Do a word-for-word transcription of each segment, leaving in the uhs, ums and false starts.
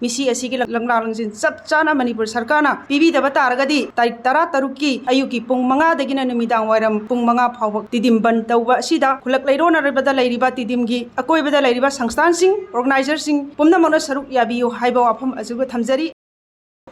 ꯃꯤꯁꯤ ꯑꯁꯤꯒꯤ ꯂꯪꯂꯥ ꯂꯪꯖꯤꯟ ꯆꯞ ꯆꯥꯅ ꯃꯅꯤꯄꯨꯔ ꯁꯔꯀꯥꯔꯅ ꯄꯤꯕꯤꯗꯕ ꯇꯥꯔꯒꯗꯤ, ꯇꯥꯔꯤꯛ ꯇꯔꯥ ꯇꯔꯨꯛꯀꯤ ꯑꯌꯨꯛꯀꯤ ꯄꯨꯡ ꯃꯉꯥꯗꯒꯤꯅ ꯅꯨꯃꯤꯗꯥꯡ ꯋꯥꯏꯔꯝ ꯄꯨꯡ ꯃꯉꯥ ꯐꯥꯎꯕ ꯇꯤꯗꯤꯝ ꯕꯟ ꯇꯧꯕ ꯑꯁꯤꯗ ꯈꯨꯜꯂꯛ ꯂꯩꯔꯣꯟꯅꯔꯕꯗ ꯂꯩꯔꯤꯕ ꯇꯤꯗꯤꯝꯒꯤ ꯑꯀꯣꯏꯕꯗ ꯂꯩꯔꯤꯕ ꯁꯪꯁꯊꯥꯟꯁꯤꯡ, ꯑꯣꯔꯒꯅꯥꯏꯖꯔꯁꯤꯡ ꯄꯨꯝꯅꯃꯛꯅ ꯁꯔꯨꯛ ꯌꯥꯕꯤꯌꯨ ꯍꯥꯏꯕ ꯋꯥꯐꯝ ꯑꯁꯤꯒ ꯊꯝꯖꯔꯤ꯫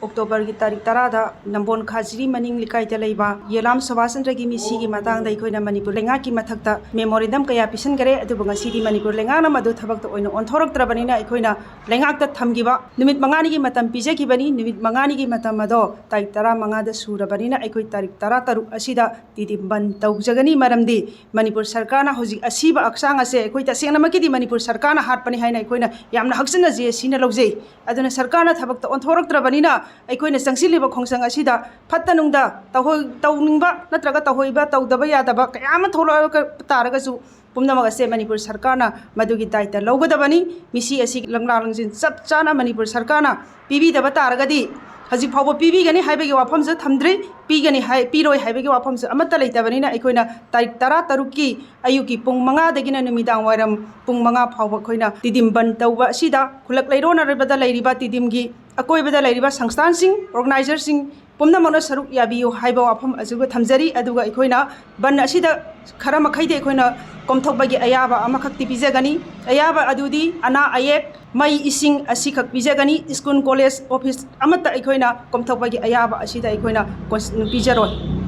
ꯑꯣꯛꯇꯣꯕꯔꯒꯤ ꯇꯥꯔꯤꯛ ꯇꯔꯥꯗ ꯅꯝꯕꯣꯟ ꯈꯥꯖꯤꯔꯤ ꯃꯅꯤꯡ ꯂꯩꯀꯥꯏꯗ ꯂꯩꯕ ꯌꯦꯂꯥꯝ ꯁꯨꯕꯥꯁ ꯆꯟꯗ꯭ꯔꯒꯤ ꯃꯤꯁꯤꯒꯤ ꯃꯇꯥꯡꯗ ꯑꯩꯈꯣꯏꯅ ꯃꯅꯤꯄꯨꯔ ꯂꯩꯉꯥꯛꯀꯤ ꯃꯊꯛꯇ ꯃꯦꯃꯣꯔꯦꯟꯗꯝ ꯀꯌꯥ ꯄꯤꯁꯤꯟꯈꯔꯦ, ꯑꯗꯨꯕꯨ ꯉꯁꯤꯗꯤ ꯃꯅꯤꯄꯨꯔ ꯂꯩꯉꯥꯛꯅ ꯃꯗꯨ ꯊꯕꯛꯇ ꯑꯣꯏꯅ ꯑꯣꯟꯊꯣꯔꯛꯇ꯭ꯔꯕꯅꯤꯅ, ꯑꯩꯈꯣꯏꯅ ꯂꯩꯉꯥꯛꯇ ꯊꯝꯈꯤꯕ ꯅꯨꯃꯤꯠ ꯃꯉꯥꯅꯤꯒꯤ ꯃꯇꯝ ꯄꯤꯖꯈꯤꯕꯅꯤ꯫ ꯅꯨꯃꯤꯠ ꯃꯉꯥꯅꯤꯒꯤ ꯃꯇꯝ ꯑꯗꯣ ꯇꯥꯔꯤꯛ ꯇꯔꯥꯃꯉꯥꯗ ꯁꯨꯔꯕꯅꯤꯅ, ꯑꯩꯈꯣꯏ ꯇꯥꯔꯤꯛ ꯇꯔꯥꯇꯔꯨꯛ ꯑꯁꯤꯗ ꯇꯤꯗꯤꯝ ꯕꯟ ꯇꯧꯖꯒꯅꯤ꯫ ꯃꯔꯝꯗꯤ ꯃꯅꯤꯄꯨꯔ ꯁꯔꯀꯥꯔꯅ ꯍꯧꯖꯤꯛ ꯑꯁꯤꯕ ꯑꯛꯆꯥꯡ ꯑꯁꯦ ꯑꯩꯈꯣꯏ ꯇꯁꯦꯡꯅꯃꯛꯀꯤꯗꯤ ꯃꯅꯤꯄꯨꯔ ꯁꯔꯀꯥꯔꯅ ꯍꯥꯠꯄꯅꯤ ꯍꯥꯏꯅ ꯑꯩꯈꯣꯏꯅ ꯌꯥꯝꯅ ꯍꯛꯆꯤꯟꯅ ꯖꯦ ꯑꯦꯁ ꯁꯤꯅ ꯂꯧꯖꯩ꯫ ꯑꯗꯨꯅ ꯁꯔꯀꯥꯔꯅ ꯊꯕꯛꯇ ꯑꯣꯟꯊꯣꯔꯛꯇ꯭ꯔꯕꯅꯤꯅ, ꯑꯩꯈꯣꯏꯅ ꯆꯪꯁꯤꯜꯂꯤꯕ ꯈꯣꯡꯆꯪ ꯑꯁꯤꯗ ꯐꯠꯇ ꯅꯨꯡꯗ ꯇꯧꯍꯣꯏ-, ꯇꯧꯅꯤꯡꯕ ꯅꯠꯇ꯭ꯔꯒ ꯇꯧꯍꯣꯏꯕ ꯇꯧꯗꯕ ꯌꯥꯗꯕ ꯀꯌꯥ ꯑꯃ ꯊꯣꯛꯂꯛꯑꯒ ꯇꯥꯔꯒꯁꯨ, ꯄꯨꯝꯅꯃꯛ ꯑꯁꯦ ꯃꯅꯤꯄꯨꯔ ꯁꯔꯀꯥꯔꯅ ꯃꯗꯨꯒꯤ ꯗꯥꯏꯇ ꯂꯧꯒꯗꯕꯅꯤ꯫ ꯃꯤꯁꯤ ꯑꯁꯤ ꯂꯪꯂꯥ ꯂꯪꯖꯤꯟ ꯆꯞ ꯆꯥꯅ ꯃꯅꯤꯄꯨꯔ ꯁꯔꯀꯥꯔꯅ ꯄꯤꯕꯤꯗꯕ ꯇꯥꯔꯒꯗꯤ, ꯍꯧꯖꯤꯛ ꯐꯥꯎꯕ ꯄꯤꯕꯤꯒꯅꯤ ꯍꯥꯏꯕꯒꯤ ꯋꯥꯐꯝꯁꯨ ꯊꯝꯗ꯭ꯔꯤ, ꯄꯤꯒꯅꯤ ꯍꯥꯏ, ꯄꯤꯔꯣꯏ ꯍꯥꯏꯕꯒꯤ ꯋꯥꯐꯝꯁꯨ ꯑꯃꯠꯇ ꯂꯩꯇꯕꯅꯤꯅ, ꯑꯩꯈꯣꯏꯅ ꯇꯥꯔꯤꯛ ꯇꯔꯥ ꯇꯔꯨꯛꯀꯤ ꯑꯌꯨꯛꯀꯤ ꯄꯨꯡ ꯃꯉꯥꯗꯒꯤꯅ ꯅꯨꯃꯤꯗꯥꯡ ꯋꯥꯏꯔꯝ ꯄꯨꯡ ꯃꯉꯥ ꯐꯥꯎꯕ ꯑꯩꯈꯣꯏꯅ ꯇꯤꯗꯤꯝ ꯕꯟ ꯇꯧꯕ ꯑꯁꯤꯗ ꯈꯨꯜꯂꯛ ꯂꯩꯔꯣꯟꯅꯔꯕꯗ ꯂꯩꯔꯤꯕ ꯇꯤꯗꯤꯝꯒꯤ ꯑꯀꯣꯏꯕꯗ ꯂꯩꯔꯤꯕ ꯁꯪꯁꯊꯥꯟꯁꯤꯡ, ꯑꯣꯔꯒꯅꯥꯏꯖꯔꯁꯤꯡ ꯄꯨꯝꯅꯃꯛꯅ ꯁꯔꯨꯛ ꯌꯥꯕꯤꯌꯨ ꯍꯥꯏꯕ ꯋꯥꯐꯝ ꯑꯁꯤꯒ ꯊꯝꯖꯔꯤ꯫ ꯑꯗꯨꯒ ꯑꯩꯈꯣꯏꯅ ꯕꯟ ꯑꯁꯤꯗ ꯈꯔ ꯃꯈꯩꯗꯤ ꯑꯩꯈꯣꯏꯅ ꯀꯣꯝꯊꯣꯛꯄꯒꯤ ꯑꯌꯥꯕ ꯑꯃꯈꯛꯇꯤ ꯄꯤꯖꯒꯅꯤ꯫ ꯑꯌꯥꯕ ꯑꯗꯨꯗꯤ ꯑꯅꯥ ꯑꯌꯦꯛ, ꯃꯩ ꯏꯁꯤꯡ ꯑꯁꯤꯈꯛ ꯄꯤꯖꯒꯅꯤ꯫ ꯁ꯭ꯀꯨꯜ, ꯀꯣꯂꯦꯖ, ꯑꯣꯐꯤꯁ ꯑꯃꯠꯇ ꯑꯩꯈꯣꯏꯅ ꯀꯣꯝꯊꯣꯛꯄꯒꯤ ꯑꯌꯥꯕ ꯑꯁꯤꯗ ꯑꯩꯈꯣꯏꯅ ꯀꯣꯟꯁ-, ꯄꯤꯖꯔꯣꯏ꯫